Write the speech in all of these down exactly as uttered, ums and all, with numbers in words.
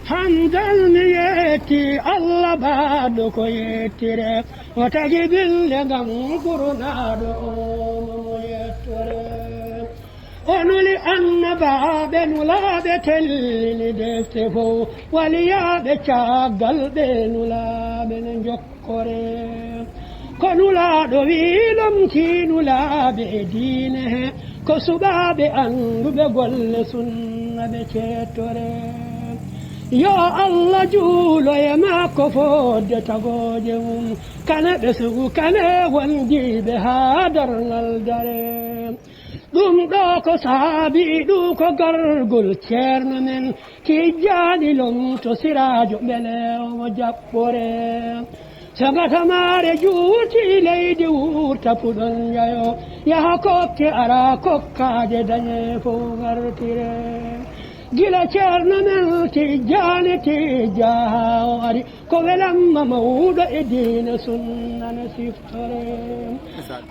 Hanndal mi yetti Allah baɗɗo ko yettire, o tagi bille ngam gurnaaɗo o mo mo yettore. O nuli annabaaɓe nulaaɓe tellini defte fof, waliyaaɓe caggal ɓe nulaaɓe ne njokkore. Ko nulaaɗo wii lomtii nulaaɓe e diine he, ko suɓaaɓe annduɓe golle sunna ɓe ceettore. Yo Allah juulo e makko fodde tagooje mum, kane ɓesngu kane wondiiɓe haa darngal dare. Ɗum ɗo ko saabi ɗum ko gargol ceerno men Tijjaani Lomto Siraajo mbele omo jaɓɓore. So ngatamaare juuti leydi wurta puɗon njayo, yaha kokke ara kokkaaje dañe fof ngartire. Gila ceerno men Tijjaani Tijja haa o ari, ko welamma mawɗo e diine sunna no siftore.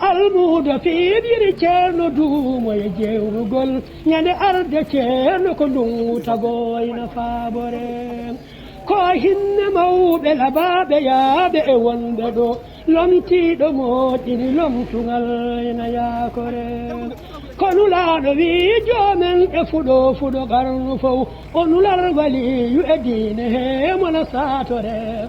Almuudo fiiɓiri ceerno duumo e jeewrugol, ñande arde ceerno ko ndungu tagoyna faabore. Ko hinne mawɓe labaaɓe yaaɓe e wonɓe ɗo, lomtiiɗo moƴƴini lomtugal ina yaakore. Ko nulaaɗo wii joomen ɓe fuɗo fuɗo qarnu fof, o nular waliyu e diine he mona saatore.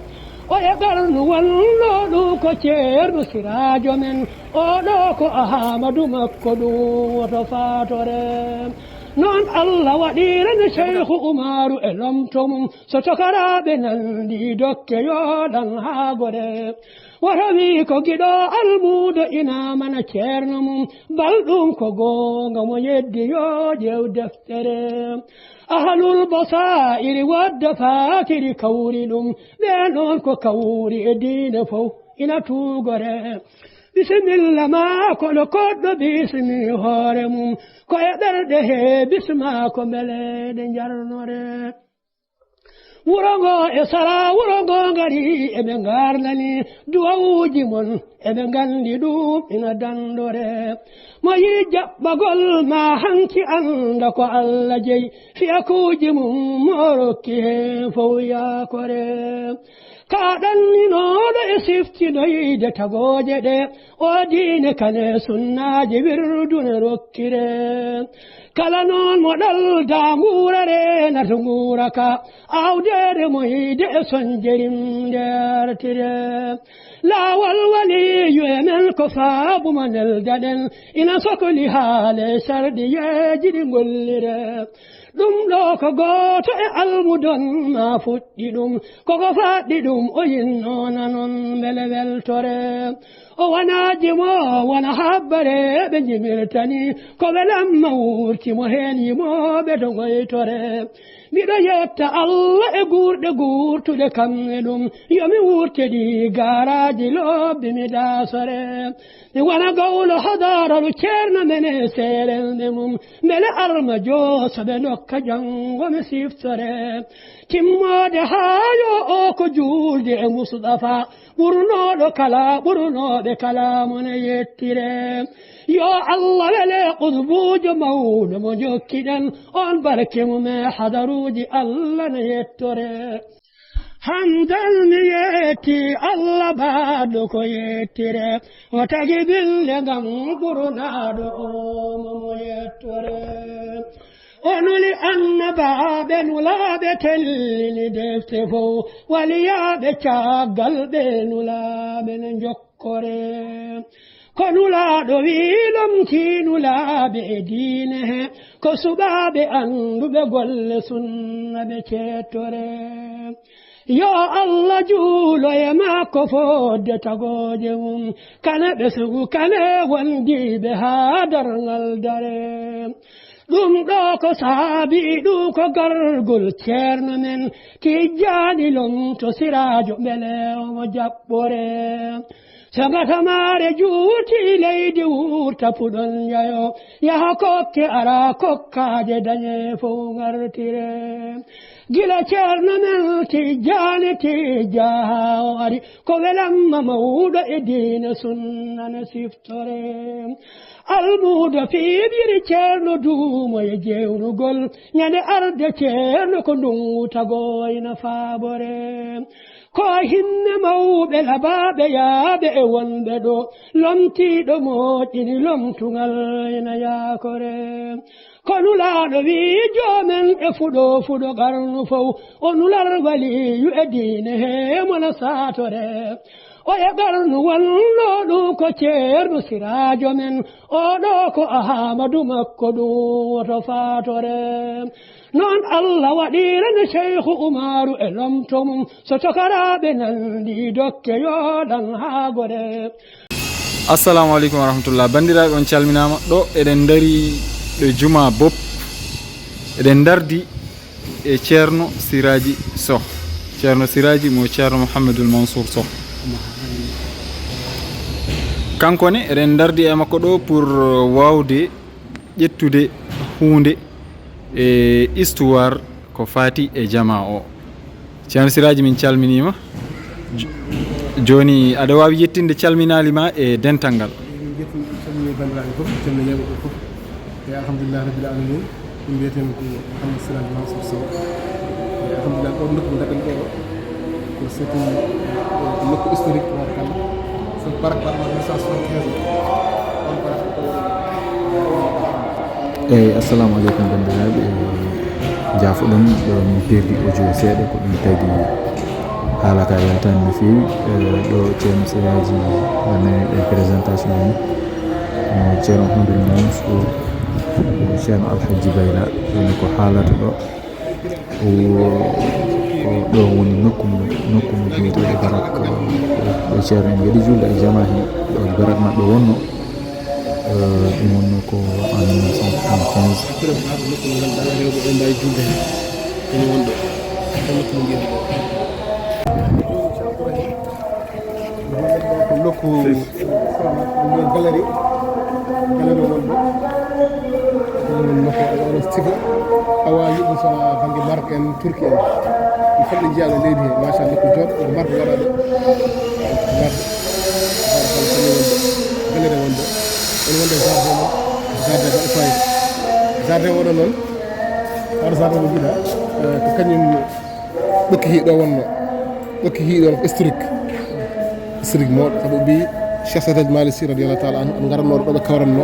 O e qarnu wonno ɗum ko ceerno siraajo men, oɗo ko Ahamadu makko ɗum woto faatore. Noon Allah waɗirani Cheikhu Umaru e lomto mum, so tokaraaɓe nanndi dokke yoɗan haa gore. Woto wii ko giɗo almuudo ina mana ceerno mum, bal ɗum ko goonga mo yeddi yo ƴeew deftere. Ahlul basaa'iri wadda faatiri kawri ɗum, ɓe noon ko kawri e diine fof ina tuugore. Bisimilla ma kono koɗɗo bismi hoore mum, ko e ɓerɗe he bisma ko mbele ɗe njarnore. Wuro ngo e sara wuro ngo ngari eɓe ngarnani duwawuuji mon, eɓe nganndi ɗum ina danndore. Mo yii jaɓɓagol ma hanki annda ko Allah jeyi, fiyakuuji mum mo rokki heen fof yaakore. Ka ɗanninooɗo e siftinoyde tagooje ɗe, o diine kane sunnaaji wirdune rokkire. Kala noon mo ɗalda nguura reenata nguura ka, awdeere moyde e sonjerim ndeertire. Laawol waliyu e men ko faabu mo neldaɗen, ina sokli haale sarɗiyeeji ɗi ngollire. Ɗum ɗo ko gooto e almudon ma fuɗɗi ɗum, koko faɗɗi ɗum o yinno nanon mbele weltore. O wonaaji mo wona habbare ɓe njimirtani, ko welamma wurti mo heen yimooɓe to ngoytore. Miɗo yetta Allah e guurɗe guurtuɗe kam e ɗum, yo mi wurte ɗi gaaraaji lobbi mi daasore. Mi wona gawlo hadaralu ceerno men e seerenɓe mum, mbele arma joo so ɓe ndokka janngo mi siftore. Timmoode haa yo o ko juulde e Mustafa, ɓurnooɗo kala, ɓurnooɓe kala mo ne yettire. Yo Allah wele qutbuujo mawɗo mo jokkiɗen, on barke mum e hadaruuji Allah ne yettore. Hamdan mi yetti Allah baɗɗo ko yettire, o tagi bille ngam ɓurnaaɗo o mo mo yettore. O nuli annabaaɓe nulaaɓe tellini defte fof, waliyaaɓe caggal ɓe nulaaɓe ne njokkore. Ko nulaaɗo wii lomtii nulaaɓe e diine he, ko suɓaaɓe annduɓe golle sunna ɓe ceettore. Yo Allah juulo e makko fodde tagooje mum, kane ɓesngu kane wondiiɓe haa darngal dare. Ɗum ɗo ko saabi ɗum ko gargol ceerno men Tijjaani Lomto Siraajo mbele omo jaɓɓore. So ngatamaare juuti leydi wurta puɗon njayo, yaha kokke ara kokkaaje dañe fof ngartire. Gila Ceerno men Tijjaani Tijja haa o ari, ko welamma mawɗo e diine sunna ne siftore. Almuudo fiɓiri Ceerno Duumo e jeewnugol, ñande arde Ceerno ko ndungu tagoyna faabore. Ko hinne mawɓe labaaɓe yaaɓe e wonɓe ɗo, lomtiiɗo moƴƴini lomtugal ena yaakore. Ko Nulaaɗo wii joomen e fuɗo fuɗo qarnu fow, o nular waliyu e diine he mona saatore. O e qarnu wonno ɗum ko Ceerno Siraajo men, o ɗo ko Ahamadu makko ɗum woto faatore. Noon Allah waɗirani Seyku Umaru e lomto mum, so tokaraaɓe nanndi dokke yooɗan haa gore. Assalamu aleykum wa rahmatullah. Banndiraaɓe, on calminaama. Ɗo eɗen ndari ɗo Juma Bopp. Eɗen ndardi e Ceerno Siraaji Soh. Ceerno Siraaji mo Ceerno Mouhamadul Mansour Soh. Kanko ne, eɗen ndardi e makko ɗo pour waawde ƴettude huunde e histoire ko faati e jamaa o. Ceerno Siraaji, min calminiima. Jo-, jooni aɗa waawi yettinde calminaali ma e dental ngal? Min njetti, calmini banndiraaɓe fof, calmini yewɓe ɓe fof. E alhamdulillahi rabbil alamin. Min mbiyetee mi ko Mouhamed Siraaji Mansour Sow. E alhamdulillah, ɗo nokku mo ngarɗen ɗo, ko c'est une, ko nokku historique, tabarakallah. Sabu barak baɗɗo mille neuf cent soixante-quinze o. On barak ko Eyi, assalamu aleykum banndiraaɓe. Jaafoɗon, ɗo min perdi audio seeɗa, ko ɗum tagi haala ka yaltaani no feewi. Eh, ɗo Ceerno Siraaji waɗani en présentation woni mo Ceerno Mouhamadou Mansour, mo Ceerno Alhaji Bayla, woni ko haalata ɗo. Ko ɗo woni nokku mo, nokku mo biyeteeɗo Barak, ɗo Ceerno en mbeɗi julde e jamaa heen, ɗo Barak maɓɓe wonno. Eh, ɗum wonno ko en mille neuf cent soixante-quinze. Après, ko nokku mo ngannduɗaa rewɓe ɓe mbaawi julde heen. Ene won ɗo. Ko nokku mo mbiyen ɗo. Ko nokku, galerie, galerie won ɗo. Ɗum woni nokku, oɗo sifa. Awa yiɗi so bannge Maroc en, Turki en. Ɗum fof ɓe njiyaa ɗo leydi he, machallah, ko jooɗo, ko mbarko waɗa ɗo. Mbarko. Mbarko kala ko woni ɗo. Galerie won ɗo. Ene wonde jardin mon, jardin waɗa fayida. Jardin oɗo noon, oɗo jardin mo mbiɗa, eh, ko kañum ɓokki hi ɗo wonno. Ɓokki hi ɗo ko historique. Historique mawɗo, sabu o mbi Cheikh Seydi Hadji Malick Sy radiyallahu taala anhu, en ngaratno ɗo ɓe kawranno,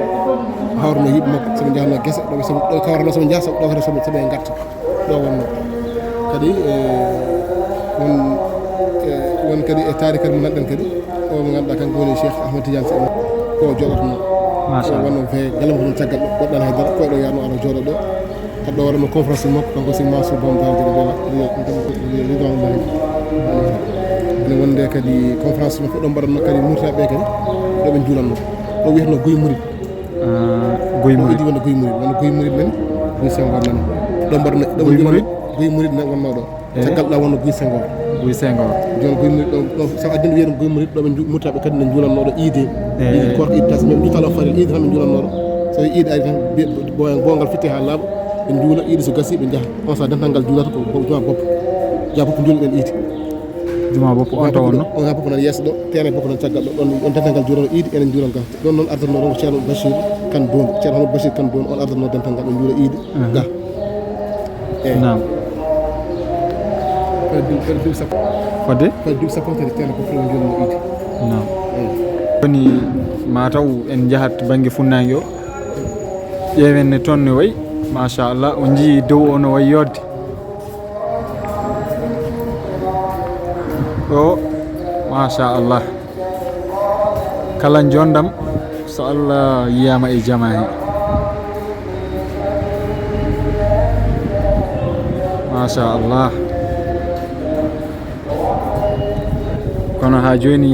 hawrno yimɓe makko, soɓe njahno gese, ɗo ɓe soɓe, ɗo kawranno soɓe njaha, soɓe ɗo kadi soɓe, soɓe ngarta. Ɗo wonno. Kadi, eh, won, eh, won kadi e taari kadi mo nanɗen kadi, o mo ngannduɗaa kanko woni Cheikh Ahmed Tidiane Sy, ko o jooɗatno. Machallah. O wonno fe galle makko toon caggal ɗo, goɗɗo alaa hay dara, ko ɗo yaano ara jooɗo ɗo. Kadi ɗo waɗatno conférence makko, kanko Seydi Mansour Boom Daara Jolof Joola, ridwanullahi alayhi. Ene wonde kadi conférence makko ɗo mbaɗatno kadi Muritaɓe kadi, ɗo ɓe njuulatno. Ɗo wiyatno Guy Murid. Ah, Guy Murid. Ɗo wiyatno Guy Murid, wonno Guy Murid men, Guy Senghor men. Ɗo mbaɗatno, ɗo Guy Murid? Guy Murid ne wonno ɗo. Eh? Caggal ɗa wonno Guy Senghor. Guy Senghor. Joni Guy Murid ɗo, ɗo, sa addino wiyata Guy Murid ɗo ɓe nju-, Muritaɓe kadi ne njuulatno ɗo iide. Eh. Iide koorka, iide taske, ɓe njuuta law farel, iide tan ɓe njuulatno ɗo. So iide ari tan, mbiya, ɓooyal goongal fitte haa laaɓa, ɓe njuula iide so gasi ɓe njaha. On sa dental ngal juulata ko bo-, juma boppo. Juma boppo njuulɗen iide. Juma boppo on taw wonno? On juma boppo nan yeeso ɗo, terrain boppo nan caggal ɗo. Ɗon, ɗon dental ngal juulano iide, enen njuulan ga. Ɗon noon ardatno ɗon ko Ceerno Bachir Kane Doon, Ceerno Amadou Bachir Kane Doon, on ardatno dental ngal ɓe njuula iide. Ga. Eyi. Naam. Fodde duuɓi, fodde duuɓi sappo. Fodde? Fodde duuɓi sappo kadi teno ko fewndo jooni mo iidi. Naam. Eyi. Woni mataw en njahat bannge funnaange o. Ƴeewen ne toon ne wayi. Machallah, on njii dow o no wayi yodde. Ɗo, machallah. Kala njondam so Allah yiyaama e jamaa he. Machallah. Kono haa jooni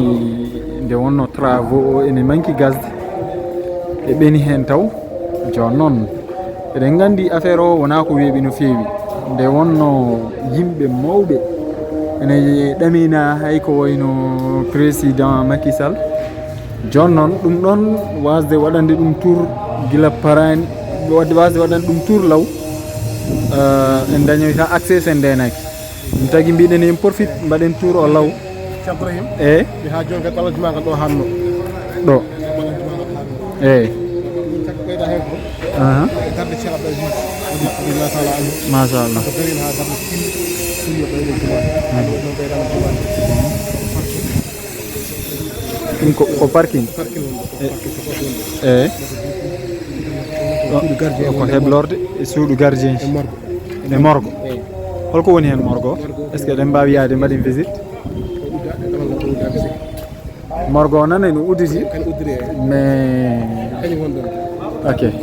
nde wonno travaux o ene manki gasde, ɓe ɓeni heen taw. Jooni noon, eɗen nganndi affaire o wonaa ko weeɓi no feewi. Nde wonno yimɓe mawɓe ene ɗamina hay ko wayno président Macky Sall. Jooni noon, ɗum ɗoon waasde waɗande ɗum tour gila paraani, waɗde waasde waɗande ɗum tour law, Eh, en dañoyta accès, sen ndeenaaki. Ɗum tagi mbiɗen en profit, mbaɗen tour o law. Ceerno Ibrahim. Eyi. Mi haa jooni kadi ɓalal jumaa ngal ɗo hanno. Ɗo. Ɓalal jumaa ngal hanno. Eyi. Ɗum tagi ɓeyda heen ko. Aha. E darde Ceerno Abdou Aziz. Radiyallahu taala anhu. Machallah. Ko darima haa darde timmi. Ɗum yo ɓeydo jumaa. Ɗum ɗo ɓeyda jumaa. Ɗum ko, ko parking. Parking woni ɗo. Ko parking ko ɗo woni ɗo. Eyi. Suudu gardien ko woni e heblorde e suudu gardien. E morgue. E morgue. Eyi. Holko woni heen morgue? Morgue. Est-ce que eɗen mbaawi yaade mbaɗen visite? Ko uddaade kala ngal ɗo uddaade sigi. Morgue o nana no udditi. Kan uddiri e. Mais. Kañum woni ɗon. Ok. Eyi.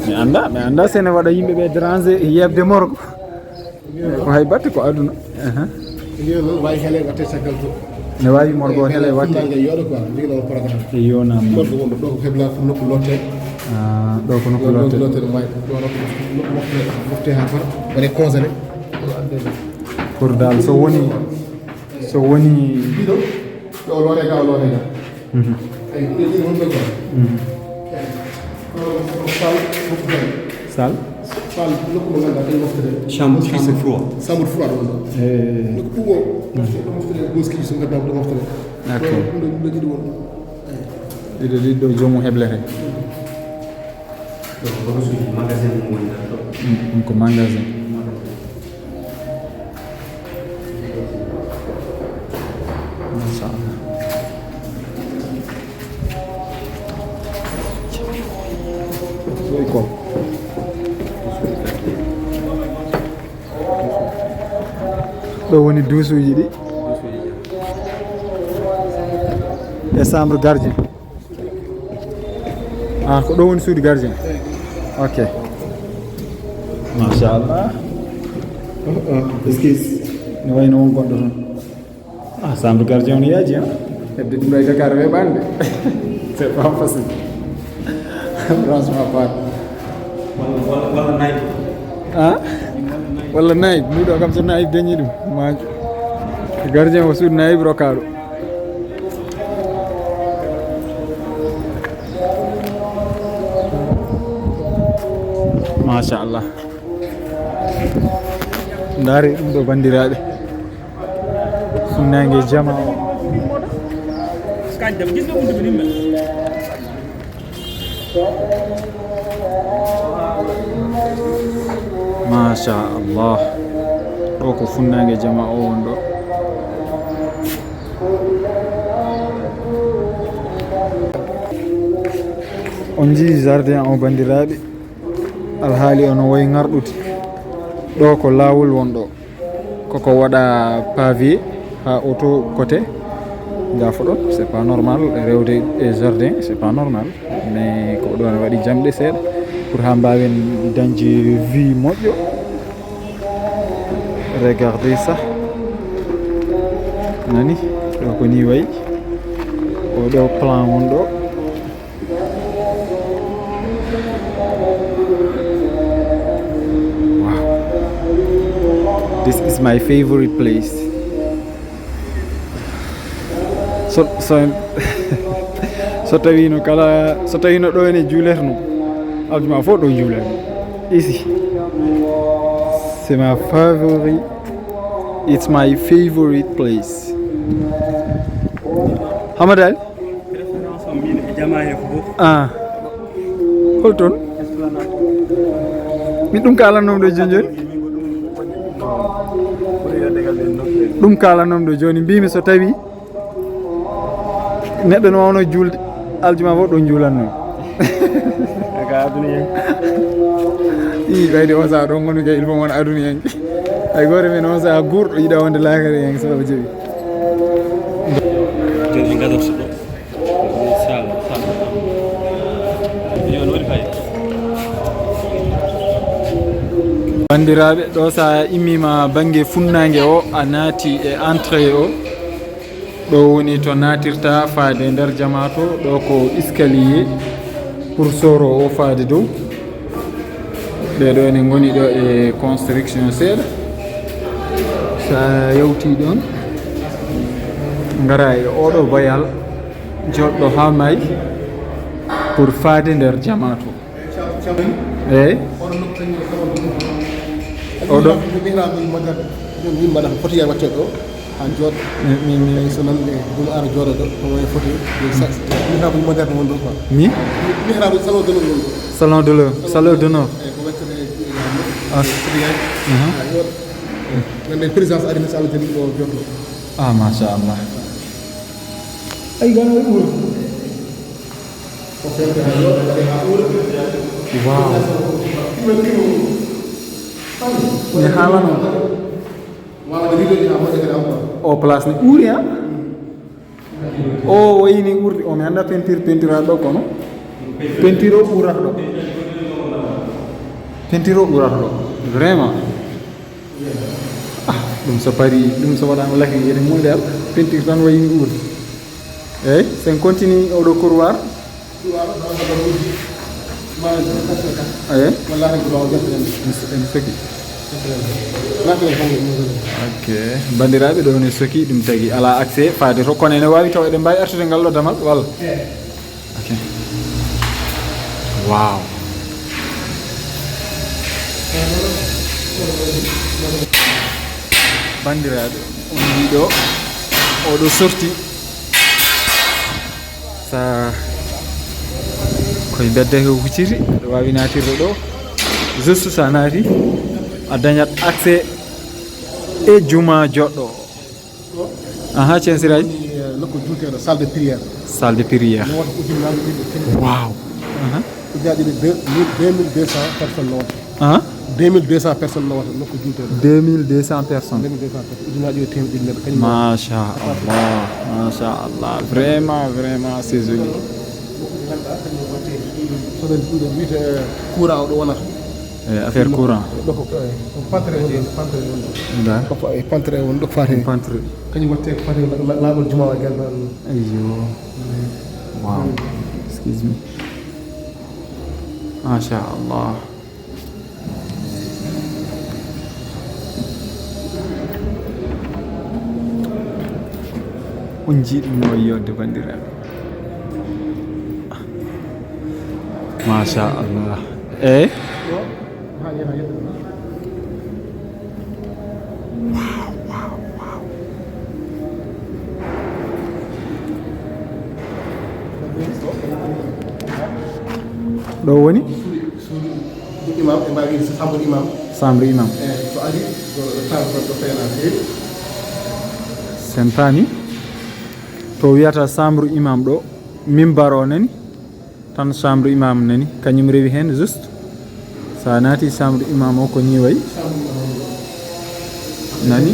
Mi annda, mi annda sene waɗa yimɓe ɓe déranger e yeɓde morgue. Ko hay batte ko aduna. Aha. Yo noon wawi hele watte caggal to. Ne wawi morgo hele watte. Funnaange yooɗo quoi, jogiɗo o programme. E yo nam. Ɗo ko wonɗo, ɗo ko hebla ko nokku lotte. Ah, ɗo ko nokku lotte. Lotte ɗum wawi. Ɗo ko mofte, mofte ha far. Waɗe congelé. Pour dal so woni, so woni. Ɗiɗo. Ɗo o loore ga, o loore ga. Mhm. Eyi, ɗiɗo ɗiɗo wonɓe quoi. Mhm. Eyi. Ɗo, ɗo salle, nokku galle. Salle? Salle, nokku mo ngannduɗaa, kañum moftete. Chambre, chambre froide. Chambre froide wonɗo. Eh. Nokku ɗum o, moftete, moftete, boskiji so ngannduɗaa ko moftete. Ok. Ɗo, ɗum ɗo, ɗum ɗo ɗiɗo wonɗo. Eyi. Ɗiɗo ɗiɗo ɗo joomum heblete. Ɗo ko bagageji magasin mum woni ɗo. Mm, ɗum ko magasin. Machallah. Ɗo woni duusuuji ɗi. E chambre gardien. Ah, ko ɗo woni suudu gardien? Ok. Machallah. Oh, oh, excuse. Ne wayno won goɗɗo toon. Ah, chambre gardien on yaaji, hein? Hedde ɗum ɗo e Dakar weeɓaani de. C'est pas facile. Franchement pas. Walla, walla, walla nayi. Ah? Walla nayi. Ɗum ɗo kam so nayi dañi ɗum. Ma gardien o suudu nayi rokaɗo. Machallah. Ndaari ɗum ɗo, banndiraaɓe. Funnaange jama o. Machallah. Ɗo ko funnaange jama o won ɗo. On njii jardin o, banndiraaɓe. Alhaali o no wayi ŋarɗude. Ɗo ko laawol won ɗo. Koko waɗa pavé haa auto côté. Njaafo ɗon, c'est pas normal. Rewde e jardin, c'est pas normal. Mais ko ɗo ne waɗi jamɗe seeɗa pour haa mbaawen dañde vue moƴƴo. Regardez ça. Nani? Ɗo ko ni wayi. O ɗo plan won ɗo. Wow. This is my favorite place. So, so, so tawino kala, so tawino ɗo ene juulerno, aljuma fof ɗo juulerno. Ici, c'est ma favori, it's my favorite place. Hamada Ali? Préférence am min e jama he fof. Ah. Hol toon? Esplanade. Min ɗum kaalannomi ɗo jooni jooni. Ɓuri yodde gal ɗen nokkuuji. Ɗum kaalannomi ɗo jooni, mbimi so tawi neɗɗo no wawno juulde aljuma fof ɗo juulanno. Ka aduna yen. Ii, ɓayde on saha ɗon ngoni kay, il faut won aduna yen. Hay gooto men on saha guurɗo yiɗa wonde laakara yen sababu jeewi. Jooni en gadorto ɗo. Sal, sal. Yo, no waɗi fayda. Banndiraaɓe, ɗo so a immiima bannge funnaange o, a naati e entrée o. Ɗo woni to naatirta faade nder jamaa to, ɗo ko escalier pour soro o faade dow. Ɓee ɗo ene ngoni ɗo e construction seeɗa. So a yawti ɗon, ngara e oɗo bayal joɗɗo haa maayi pour faade nder jamaa to. Eey. Oɗo. Mihraabuji moderne. Ɗum yimɓe mbaɗa ko foti yaa watte ɗo. Ha jooɗo. Mi, mi, mi. Tawi so noon ɓe ɗum ara jooɗo ɗo, ko wayi foti. Mihraabuji moderne won ɗo quoi. Mi? Mihraabuji salon d'honneur won ɗo. Salon d'honneur, salon d'honneur. Eh, ko wattete, eh, Ah. Foti yaa. Mhm. Ha jooɗo. Wonde présidence ari, so Allah jaɓi, ɗo jooɗo. Ah, machallah. Ay, gana ɗum. Wow. Mi haalano. O place ni ɓuuri, ha? O wayni ɓurdi, o mi annda peinture, peinture ɗo kono. Peinture o ɓurata ɗo. Peinture o ɓurata ɗo. Vraiment. Ah, ɗum so pari, ɗum so waɗama laki, ene moƴƴa, peinture tan wayni ɓurdi. Eyyi, sen continue oɗo couloir. Eyyi. Ene, ene soki. Ok, bandiraɓe, ɗo ne soki, ɗum tagi ala accès faade to, kono ene wawi taw eɗen mbawi artude ngal ɗo damal, walla? Ok. Wow. Bandiraɓe, on yiiɗo oɗo sorti. Sa koye bedde ko hucciti, aɗa wawi natirde ɗo. Juste sa naati, a dañat accès e juma joɗɗo. Aha, Ceen Siraaji. Woni, eh, nokku julteeɗo, salle de prière. Salle de prière. No wata ujunnaɓe ɗiɗi kene. Wow. Aha. Ujunnaɓe ɗiɗi, deux mille, deux mille deux cents personnes no wata. Aha. Deux mille deux cents personnes no wata, nokku julteeɗo. Deux mille deux cents personnes. Deux mille deux cents personnes. Ujunnaɓe ɗiɗi e teemedde ɗiɗi neɗɗo, kañum wata. Machallah, machallah. Vraiment, vraiment, c'est joli. So ɓe, ɓe wiyete courant o ɗo wonata. Eh, affaire courant. Ɗo ko, eh, ko pantere woni ɗo, pantere woni ɗo. Nda. Ko fa-, eh, pantere woni ɗo ko fate. Pantere. Kañum watte ko fate la-, la-, laawol juma o e Galba ɗum. Ayyo. Wow. Excuse me. Masha Allah. On njiɗi no yodde, bandiraɓe. Masha Allah. Eyyi. Wow, wow, wow. Ɗo woni? Suudu, suudu imam, ɓe mbawi wiide chambre imam. Chambre imam. Eh, so ari, ɗo, ɗo tan, ɗo, ɗo feeña feewi. Sen paami? To wiyata chambre imam ɗo, mimbar o nani, tan chambre imam nani, kañum rewi hen juste. Sa naati chambre imam o ko ni wayi. Nani?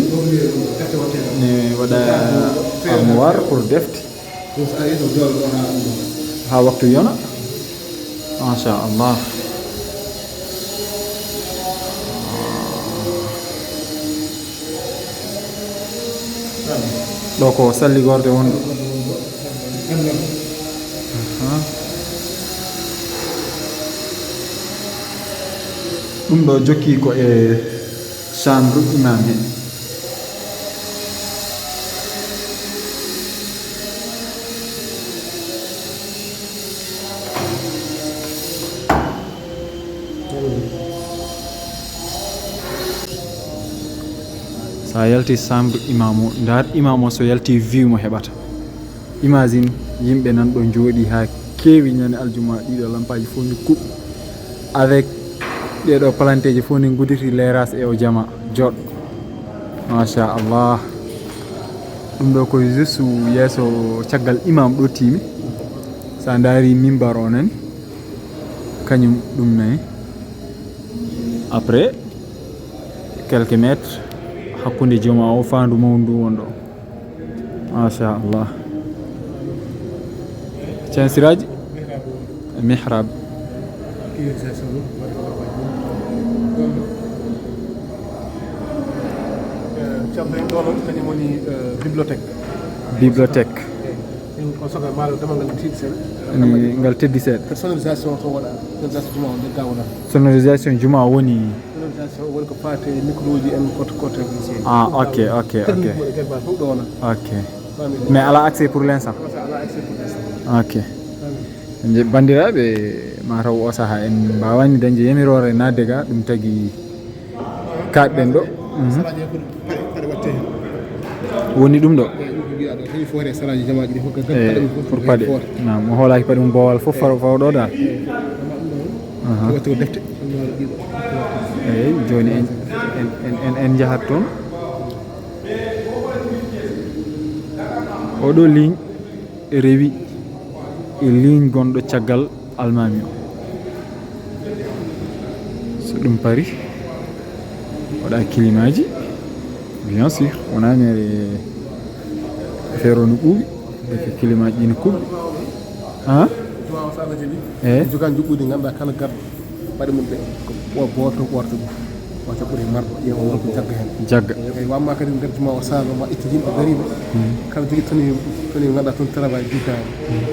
Ne waɗa armoire pour defte. Ɗum so ari ko jooɗo ɗo haa ɗum ɗo. Haa waktu yona. Masha Allah. Ɗo ko salligorde wonɗo. Aha. Ɗum ɗo jokki ko e chambre imam he. Sa yalti chambre imam o, ndar imam o so yalti vue mo heɓata. Imagine yimɓe nan ɗo jooɗi ha keewi ñande aljuma, ɗiɗo lampaji fof ni kuɓɓi. Avec ɗeɗo palanteji fof ni guditi leeras e o jama joɗɗo. Masha Allah. Ɗum ɗo ko juste yeeso caggal imam ɗo tiimi. Sa ndaari mimbar o nani, kañum ɗum nani. Après, quelques mètres hakkunde juma o, faandu mawndu ndu won ɗo. Masha Allah. Ceen Siraaji? Mihrab. Ceerno, ɗo noon kañum woni, eh, bibliothèque. Bibliothèque. Eyi. Ɗum ko saka maaro damal ngal teddi seeɗa. Ni ngal teddi seeɗa. Sonorisation to waɗa. Sonorisation juma o nder ga wona. Sonorisation juma woni. Sonorisation woni ko faati e micro ji en, koto, koto e seeɗa. Ah, ok, ok, ok. Technique mo e Galba fof ɗo wona. Ok. Faami. Mais ala accès pour l'instant? Ala accès pour l'instant. Ok. Faami. Nde, bandiraɓe, mataw o saaha en mbawani dañde yamiroore nadde ga, ɗum tagi. Kaɗɗen ɗo. Mhm. Saraaji ko paɗe, paɗe watte hen. Woni ɗum ɗo? Eyi, ɗum ko mbiɗa ɗo, tawi foore saraaji jamaaji ɗi fof ko gati paɗe mum fof pour ko paɗe. Foore. Naam, o hoolaaki paɗe mum boowal fof faw, faw ɗo dal. Eyi, amma ɗum ɗo, aha, ko watte ko defte. Ɗum ɗo ɗiɗo. Eyi, jooni en, en, en, en, en njahat toon. Oɗo ligne rewi e ligne gonɗo caggal almaami o. So ɗum pari, waɗa kilimaaji, bien sûr, wonaa mere affaire o no ɓuuɓi, avec kilimaaji ɗi no kuɓɓi. Ha? Jumaa o so Allah jaɓi. Eh? Jogan juɓɓudi, ngannduɗaa kala garɗo. Paɗe mum ɗe, ko ɓo-, gooto ɓorta ɗum. Wata ɓuri marɗo, ƴeewa wonko jagga heen. Jagga. Eyi, wa amma kadi nder jumaa o saalo, ma itti yimɓe dariiɓe. Hmm. Kala jogii tenue, tenue ngannduɗaa tenue travail juuta heen. Hmm.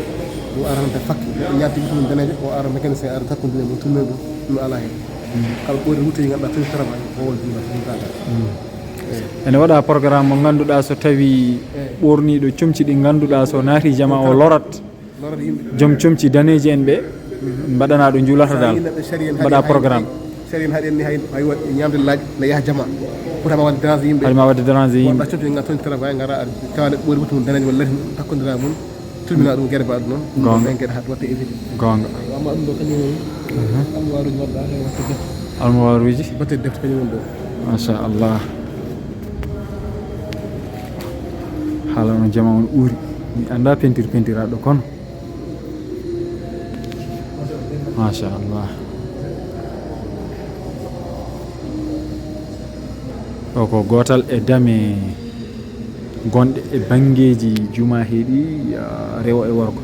O ara tan fakke, ñaati ɗum daneejo, o ara mécanicien ara takkondire mum, tourner ɗum, ɗum alaa heen. Hmm. Kala ɓoyɗo wutte ngannduɗaa tenue travail, o wol juuta, juuta. Hmm. Eyi. Ene waɗa programme mo ngannduɗaa so tawi, eyi, ɓoorniiɗo comci ɗi ngannduɗaa so naati jamaa o lorat. Joom comci daneeji en ɓe, mbaɗana ɗo njuulata dal, mbaɗa programme. Sari en haɗi en ni hay, hay wa-, ñamde laaj na yaha jama. Potama wadde dérange yimɓe. Haɗi ma wadde dérange yimɓe. Wonɗa comci ngal toon travail ngara aɗa tawa neɗɗo ɓoyde wutte mum daneejo walla lati mum, takkondira mum, tilmina ɗum gueɗe mbaɗa ɗum noon. Ɗum ɗo ɓen gueɗe haɗa watte évité. Goonga. Eyi, amma ɗum ɗo kañum woni almuwaaruji mbaɗa heen watte defte. Almuwaaruji? Batte defte kañum woni ɗo. Machallah. Haala no jama on ɓuuri. Mi annda peinture peintiraaɗo kono. Machallah. O ko gootal e dame gonɗe e banngeeji juma heeɗi, ah, rewo e worgo.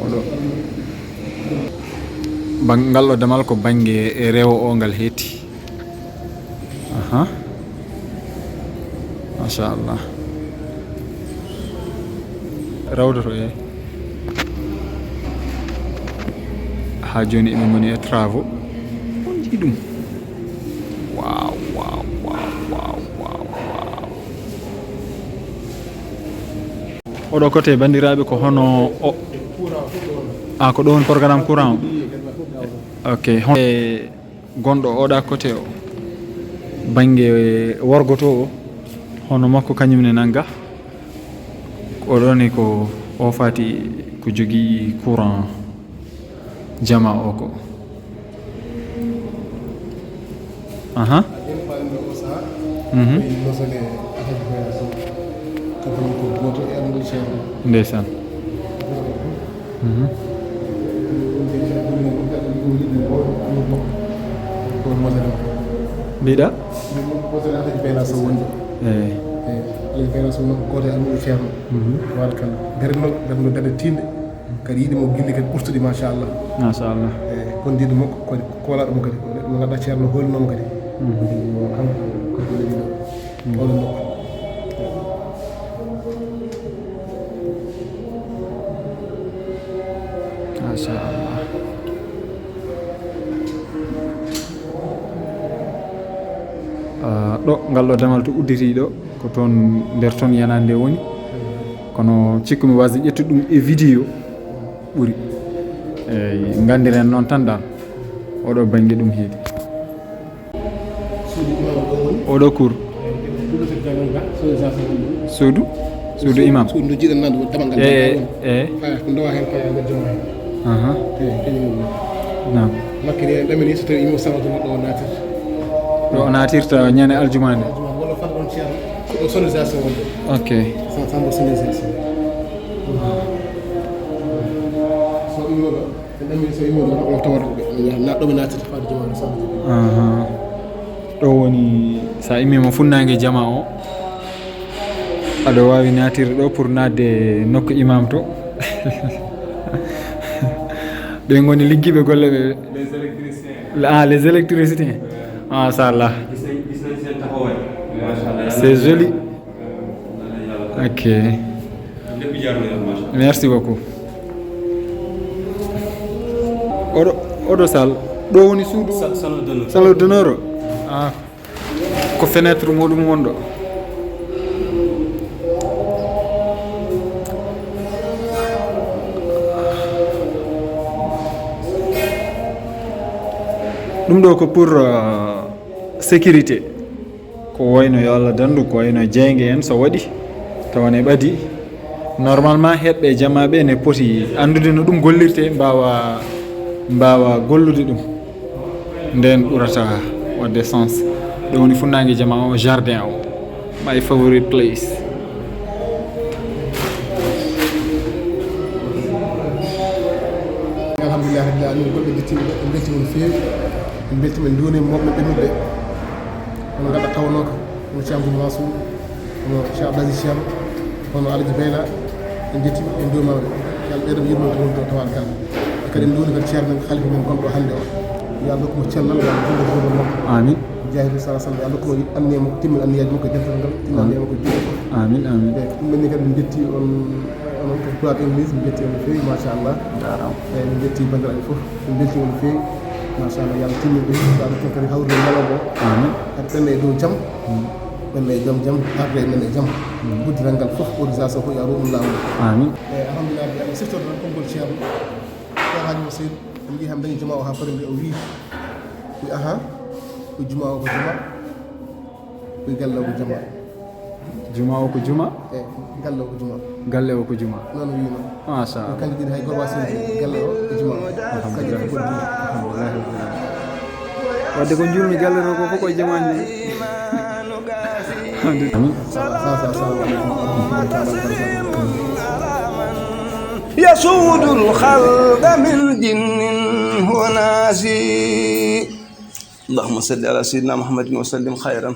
Oɗo. Bang-, ngal ɗo damal ko bannge rewo o ngal heetti. Aha. Machallah. Rawdoto e. Haa jooni eɓe ngoni e travaux. On njii ɗum. Wow, wow, wow. Oɗo côté, banndiraaɓe, ko hono o, a, ko ɗo woni programme courant o? Ok, hon-, e gonɗo oɗa côté o, bannge worgo to o, hono makko kañum ne nanga. Oɗo ni ko o fati ko jogii courant. Jama o ko. Aha. Mhm. Ndeysaan. Mhm. Mbiɗa? Eyi. Mhm. Kadi yiɗi mo gilli kadi ɓurtuɗi, machallah. Machallah. Eyi, kon ndiɗo makko kadi, ko koolaɗo mo kadi, ko neɗɗo mo ngannduɗaa ceerno hoolino mo kadi. Mhm. Eyi, kanko ko golle ɗiɗo. Mhm. Oɗo makko. Machallah. Ah, ɗo, ngal ɗo damal to udditi ɗo, ko toon nder toon yanaande woni. Kono cikkumi wasde ƴettude ɗum e vidéo ɓuri. Eyi, nganndiren noon tan dal. Oɗo bannge ɗum heedi. Oɗo cour. Suudu? Suudu imam? Suudu ndu jiɗen nan ɗo damal ngal. Eyi, eyi. Ko ndowa heen ko nder juma heen. Aha. Eyi, kañum woni. Naam. Makki ni en ɗamini so tawi imam salaatu mo ɗo naatirta. Ɗo o naatirta ñande aljuma nde. Aljuma walla fadde ɗon ceerno. Ko ɗo sonorisation wonde. Ok. Sa-, samba sonorisation. So ɗum ɗo, en ɗamini so imam ɗo, o tawata ɓe. Na ɗo ɓe naatirta fadde juma no samba. Aha. Ɗo woni, sa immiima funnaange jama o, aɗa waawi naatire ɗo pour naatde nokku imam to. Ɓe ngoni liggiiɓe golle ɓe. Les électriciens. Ah, les électriciens. Ouais. Machallah. Gis nañ, gis nañ seen taxawaay. Machallah. C'est joli. Ok. Lépp jaar na yoon, machallah. Merci beaucoup. Oɗo, oɗo salle, ɗo woni suudu? Sa-, salon d'honneur. Salon d'honneur o? Ah. Ko fenêtre muɗum wonɗo. Ɗum ɗo ko pour, euh, Sécurité, ko wayno yo Allah danndu, ko wayno jeynge en, so waɗi tawa ne ɓadi, normalement heɓɓe jamaa ɓe ne poti anndude no ɗum gollirte, mbaawa, mbaawa gollude ɗum. Ndeen ɓurata waɗde sens. Ɗo woni funnaange jamaa o, jardin o. My favorite place. Alhamdulillah rabbil alamin, golle jettiiɓe, en mbeltiima no feewi. En mbeltiima, en nduwaniima mawɓe ɓennuɓe, hono ngaɗa tawnoo ko, hono Cheikh Abdou Mansour, hono Cheikh Abdou Aziz Thiam, hono Alaji Beyla. En njettiima, en nduwaniima ɓe. Yo Allah ɓeydo yurmande wonde ɗo, tawagal. E kadi en nduwanii kadi ceerno men, halifa men gonɗo hannde o. Yo Allah rokku mo cellal, yo Allah juutnu juutgol makko. Amin. Jaahidu sallallahu alaihi wasallam, yo Allah rokku mo anniyee makko, timmin anniyaaji makko e dental ngal, timmin anniyee makko e juuɗe makko. Amin, amin. Eeyi, ko ɗum woni kadi, min njetti on, onon ko Duwaat English, min njetti on no feewi, machallah. Jaaraama. Eeyi, min njetti banndiraaɓe fof, min mbeltiima no feewi, machallah, yo Allah timmin ɗum, yo Allah rokku en kadi hawrude ñalawma o. Amin. Kadi ɓenna e dow jam, ɓenna e dow jam, arde e men e jam. Guddiral ngal fof, organisation fof, yo Allah rokku ɗum laawol. Amin. Eeyi, alhamdulillah, yo Allah siftor tan konngol ceerno. Cheikh Hadji Moussa Seydi, en njii han dañi juma o haa foti nde o wii, wi aha, ko juma o ko juma, wi galle o ko juma. Juma o ko juma? E, galle o ko juma. Galle o ko juma. Noon o wiino. Machallah. Kanko ɗiɗi hay goto waasi galle o ko juma. Alhamdulillah. Kanko fof ko juma. Alhamdulillah. Wadde ko njuulmi galle ɗo ko fof ko e jamaaji men. Amin. Sa-, sa-, sa-, salamu aleykum wa rahmatullahi taala wa barakatuh. يسود الخلق من جن وناس. اللهم صل على سيدنا محمد وسلم خيرا.